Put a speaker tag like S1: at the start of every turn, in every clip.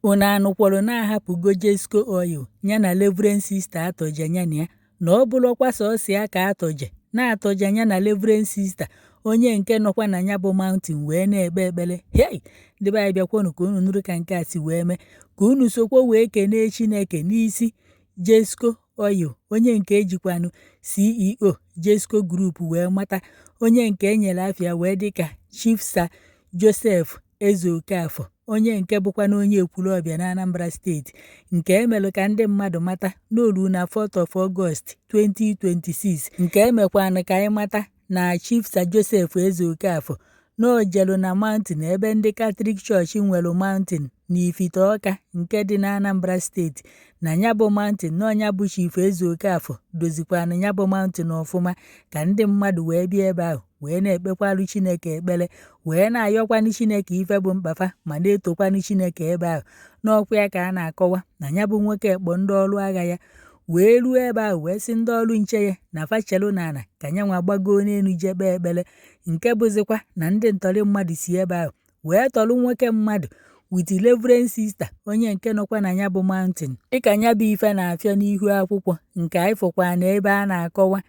S1: Unu anụkwọrọ na-ahapụgo Jesco Oil ya na Reverend Sister atọje ya na ya, na ọ bụrụkwa sọsọ ya ka atọje na-atọje ya na Reverend Sister onye nke nọkwa na ya bụ mountain wee na-ekpe ekpere. Hei, ndị be anyị, bịakwanụ ka unu nụrụ ka nke a si wee mee, ka unu sokwa wee kenee Chineke n'isi Jesco Oil, onye nke ejikwanụ CEO Jesco Group wee mata, onye nke enyere afịa wee dịka Chief Sir Joseph Ezeokafor, onye nke bụkwanụ onye Ekwulọbịa na Anambra Steeti, nke emelụ ka ndị mmadụ mata n'olu na 4th of August 2026, nke emekwanụ ka anyị mata na Chief Sir Joseph Ezeokafor na o jelu na mountain ebe ndị Catholic Church nwere mountain n'Ifite Ọka nke dị na Anambra Steeti, na ya bụ mountain na ọnya bụ Chief Ezeokafor dozikwanụ ya bụ mountain ọfụma ka ndị mmadụ wee bịa ebe ahụ wee na-ekpekwarụ Chineke ekpere, wee na-ayọkwanụ Chineke ife bụ mkpafa, ma na-etokwanụ Chineke ebe ahụ. N'ọkwa ya ka a na-akọwa na ya bụ nwoke kpọ ndị ọrụ agha ya wee ruo ebe ahụ, wee sị ndị ọrụ nche ya na fa chelu n'ala ka ya nwa gbagoo n'elu jee kpee ekpere, nke bụzikwa na ndị ntọrị mmadụ si ebe ahụ wee tọrọ nwoke mmadụ with Reverend Sister onye nke nọkwa na ya bụ mountain. Dịka ya bụ ife na-afịọ n'ihu akwụkwọ nke anyị fụkwa na ebe a na-akọwa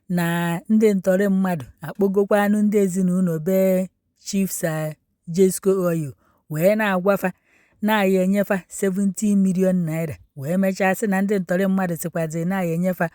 S1: na ndị ntọrị mmadụ akpọgokwanụ ndị ezinụlọ bee Chief Sir Jesco Oil wee na-agwafa na-aya enyefa 70 million naira, wee mechaa sị na ndị ntọrị mmadụ sịkwazi na-aya enyefa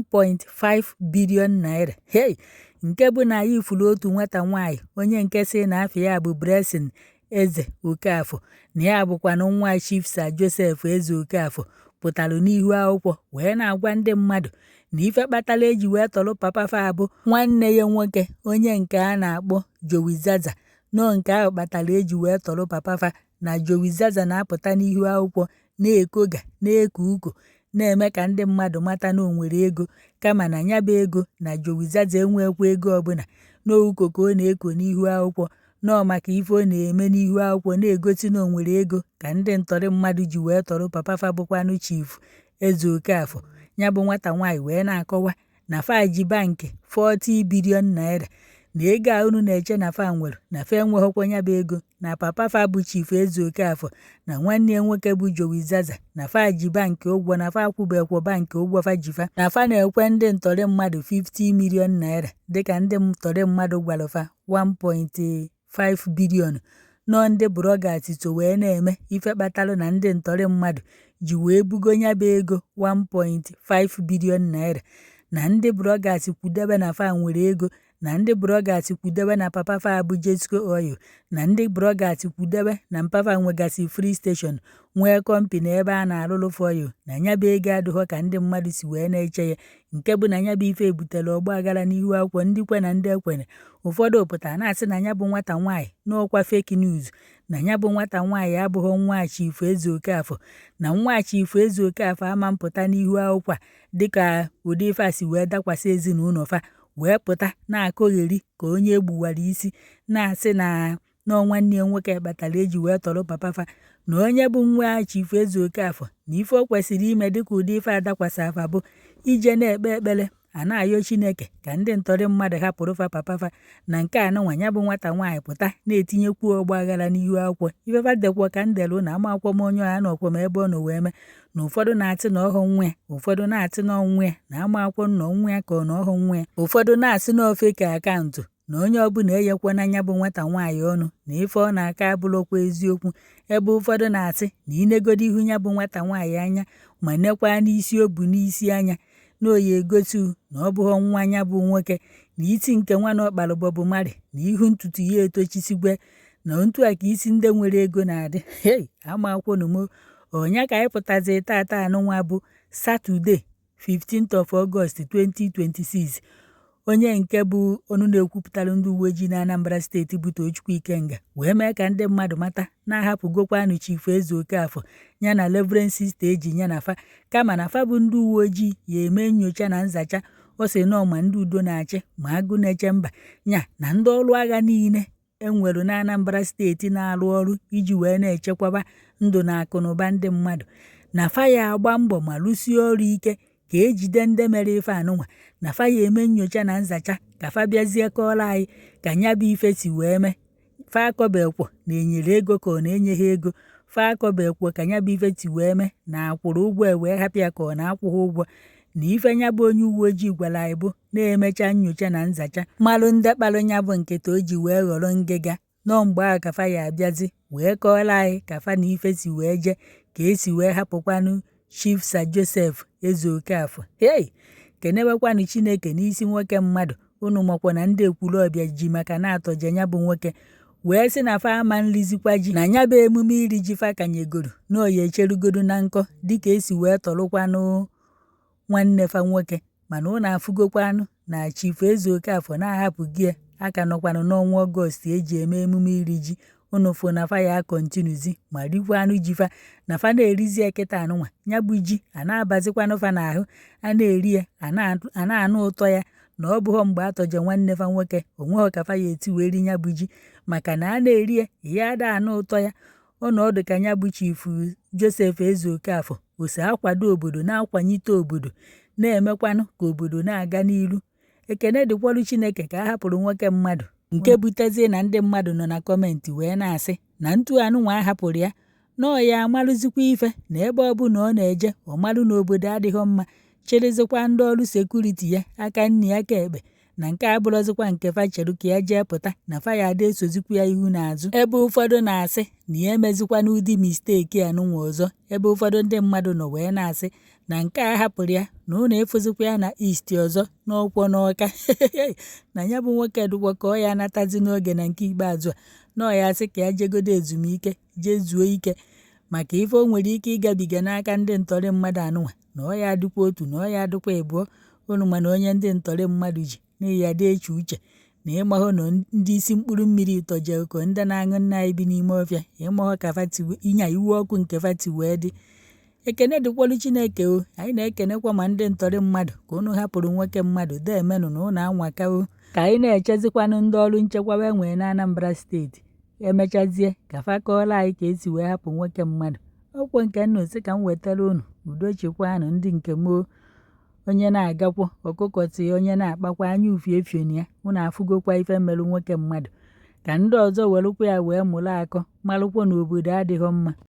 S1: 1.5 billion naira. Hei, nke bụ na anyị furu otu nwata nwaanyị onye nke sị na afọ ya bụ Blessing Eze Okafor, na ya bụkwanụ nwa Chief Sir Joseph Eze Okafor, pụtara n'ihu akwụkwọ wee na-agwa ndị mmadụ na ife kpatara eji wee tọrọ papa fa abụ nwanne ya nwoke onye nke a na-akpọ Jowi Zaza, nọọ nke ahụ kpatara eji wee tọrọ papa fa, na Jowi Zaza na-apụta n'ihu akwụkwọ na-ekoga na-eko uko na-eme ka ndị mmadụ mata na o nwere ego, kama na ya bụ ego na Jowi Zaza enwekwa ego ọbụla, n'uko ka ọ na-eko n'ihu akwụkwọ, nọọ maka ife ọ na-eme n'ihu akwụkwọ na-egosi na o nwere ego ka ndị ntọrị mmadụ ji wee tọrọ papa fa bụkwanụ Chief Ezeokafor. Ya bụ nwata nwaanyị wee na-akọwa na fa ji bankị 40 billion naira, na ego a unu na-eche na fa nwere, na fa enweghịkwa ya bụ ego, na papa fa bụ Chief Ezeokafor na nwanne ya nwoke bụ Jowi Zaza na fa ji bankị ụgwọ, na fa akwụbekwa bankị ụgwọ fa ji fa, na fa na-ekwe ndị ntọrị mmadụ 50 million naira dịka ndị ntọrị mmadụ gwara fa 1.5 billion. Nọọ ndị bloggers so wee na-eme ife kpatalụ na ndị ntọrị mmadụ ji wee bugo ya bụ ego 1.5 billion naira, na ndị bloggers kwudebe na fa nwere ego, na ndị bloggers kwudebe na papa fa bụ Jesco Oil, na ndị bloggers kwudebe na mpafa nwegasị free station, nwee company ebe a na-arụrụ oil, na ya bụ ego adịghọ ka ndị mmadụ si wee na-eche ya, nke bụ na ya bụ ife ebutere ọgba aghara n'ihu akwụkwọ, ndị kwe na ndị ekwere. Ụfọdụ pụtara na-asị na ya bụ nwata nwaanyị n'ọkwa fake news, na ya bụ nwata nwaanyị abụghị nwa Chief Ezeokafor, na nwa Chief Ezeokafor ama mpụta n'ihu akwụkwọ a dịka ụdị ife a si wee dakwasị ezinụlọ fa, wee pụta na-akọgheri ka onye egbuwara isi, na-asị na nọọ nwanne ya nwoke kpatara eji wee tọrọ papa fa, na onye bụ nwa Chief Ezeokafor na ife o kwesịrị ime dịka ụdị ife adakwasị afa bụ ije na-ekpe ekpere a na-ayọ Chineke ka ndị ntọrị mmadụ hapụrụ fa papa fa. Na nke anụnwa ya bụ nwata nwaanyị pụta na-etinyekwu ọgba aghara n'ihu akwụkwọ ifefa dekwa ka ndelu na ama akwụkwọ m onye ọha na ọkwọ m ebe ọ nọ wee mee, na ụfọdụ na-asị na ọhụ nwa ya, ụfọdụ na-asị na ọnwụ ya, na ama akwụkwọ na ọnwụ ya ka ọ na ọhụ nwa ya, ụfọdụ na-asị na fake account, na onye ọbụla eyekwana anya bụ nwata nwaanyị ọnụ, na ife ọ na-aka abụrụkwa eziokwu, ebe ụfọdụ na-asị na inegodo ihu ya bụ nwata nwaanyị anya ma nekwa n'isi o bu n'isi anya na oyi egosi na ọ bụghị nwa ya bụ nwoke, na isi nke nwa na ọkpara Bob Marley na ihu ntutu ya etochisigwe na ntu a ka isi ndị nwere ego na-adị. Hei, ama akwụnụ m ọnya ka anyị pụtazi tata anụnwa bụ Saturday 15th of August 2026. Onye nke bụ ọnụ na-ekwupụtara ndị uwe ojii na Anambra Steeti bụ Tochukwu Ikenga wee mee ka ndị mmadụ mata na-ahapụgokwanụ Chief Ezeokafor ya na Reverend Sister eji ya na fa, kama na fa bụ ndị uwe ojii ya eme nyocha na nzacha. Ọ sị nọọ ma ndị udo na-achị ma agụ na-eche mba ya na ndị ọrụ agha niile enwere na Anambra Steeti na-arụ ọrụ iji wee na-echekwaba ndụ na akụ na ụba ndị mmadụ, na fa ya agba mbọ ma rụsie ọrụ ike ka ejide ndị mere ife anụnwa, na fa ya eme nyocha na nzacha ka fa bịazie kọọrọ anyị ka nya bụ ife si wee mee. Fa akọbekwo na enyere ego ka ọ na-enye ha ego. Fa akọbekwo ka nya bụ ife si wee mee, na akwụrụ ụgwọ e wee hapụ ya, ka ọ na-akwụghị ụgwọ. Na ife nya bụ onye uwe ojii gwara anyị bụ na-emecha nyocha na nzacha, malụ ndị kpalụ nya bụ nkịta o ji wee ghọrọ ngịga. Nọọ mgbe ahụ ka fa ya abịazi wee kọọrọ anyị ka fa na ife si wee jee, ka esi wee hapụkwanụ Chief Sir Joseph Ezeokafor. Hei, kenewekwanụ Chineke n'isi nwoke mmadụ. Unu makwa na ndị Ekwulọbịa ji maka na-atọje ya bụ nwoke wee sị na fa ama nlizikwa ji na ya bụ emume iri ji fa kanyegoro na oya echerugodo na nkọ, dịka esi wee tọrụkwanụ nwanne fa nwoke. Mana unu afụgokwanụ na Chief Ezeokafor na-ahapụghị ya aka nọkwanụ n'ọnwa Ọgọst eji eme emume iri ji. Unu fụ na fa ya acontinuezi ma rikwanụ ji fa na fa na-erizi ya kịta anụnwa. Ya bụ ji a na-abazikwanụ fa n'ahụ, a na-eri ya, a na-anụ ụtọ ya, na ọ bụghọ mgbe atọje nwanne fa nwoke onweghọ ka fa ya eti wee ri ya bụ ji, maka na a na-eri ya, ya ada anụ ụtọ ya. Ọnọdụ ka ya bụ Chief Joseph Ezeokafor ose akwado obodo, na-akwanyite obodo, na-emekwanụ ka obodo na-aga n'ilu. Ekene dịkwọrụ Chineke ka a hapụrụ nwoke mmadụ, nke butezie na ndị mmadụ nọ na comment wee na-asị na ntu anụnwa a hapụrụ ya nọọ ya amalụzikwa ife na ebe ọbụla ọ na-eje, ọ malụ na obodo adịghị mma, chịrịzikwa ndị ọrụ security ya aka nri aka ekpe, na nke a bụrụzikwa nke fa cheru ka ya jee pụta na fa ya ada esozikwa ya ihu n'azụ. Ebe ụfọdụ na-asị na ya emezikwa n'ụdị mistake anụnwa ọzọ, ebe ụfọdụ ndị mmadụ nọ wee na-asị na nke a hapụrụ ya na ụnụ ịfụzikwa ya na East ọzọ n'ọkwọ n'Ọka, na ya bụ nwoke dụkwa ka ọ ya anatazi n'oge na nke ikpeazụ a, na ọ ya asị ka ya jegodo ezumike, jee zuo ike, maka ife o nwere ike ịgabiga n'aka ndị ntọrị mmadụ anụnwa, na ọ ya adịkwa otu na ọ ya adịkwa ịbụọ. Unu mana onye ndị ntọrị mmadụ ji na ya dị eche uche na ịmahụ na ndị isi mkpụrụ mmiri tọjeko ndị na-aṅụ nna anyị bi n'ime ọfịa, ịmahụ ka fati ịnya iwu ọkụ nke fati wee dị. Ekene dịkwọrụ Chineke o. Anyị na-ekenekwa ma ndị ntọrị mmadụ ka unu hapụrụ nwoke mmadụ deemenụ na unu anwaka o. Ka anyị na-echezikwanụ ndị ọrụ nchekwa wee nwee na Anambra Steeti emechazie ka fa kọọrọ anyị ka esi wee hapụ nwoke mmadụ. Ọkwọ nke nnu sị ka m wetara unu. Udo chịkwanụ ndị nke m o. Onye na-agakwọ ọkụkọ tie, onye na-akpakwa anya ufie efioni ya. Unu afụgokwa ife merụ nwoke mmadụ, ka ndị ọzọ werụkwa ya wee mụrụ akọ, marụkwa na obodo adịghị mma.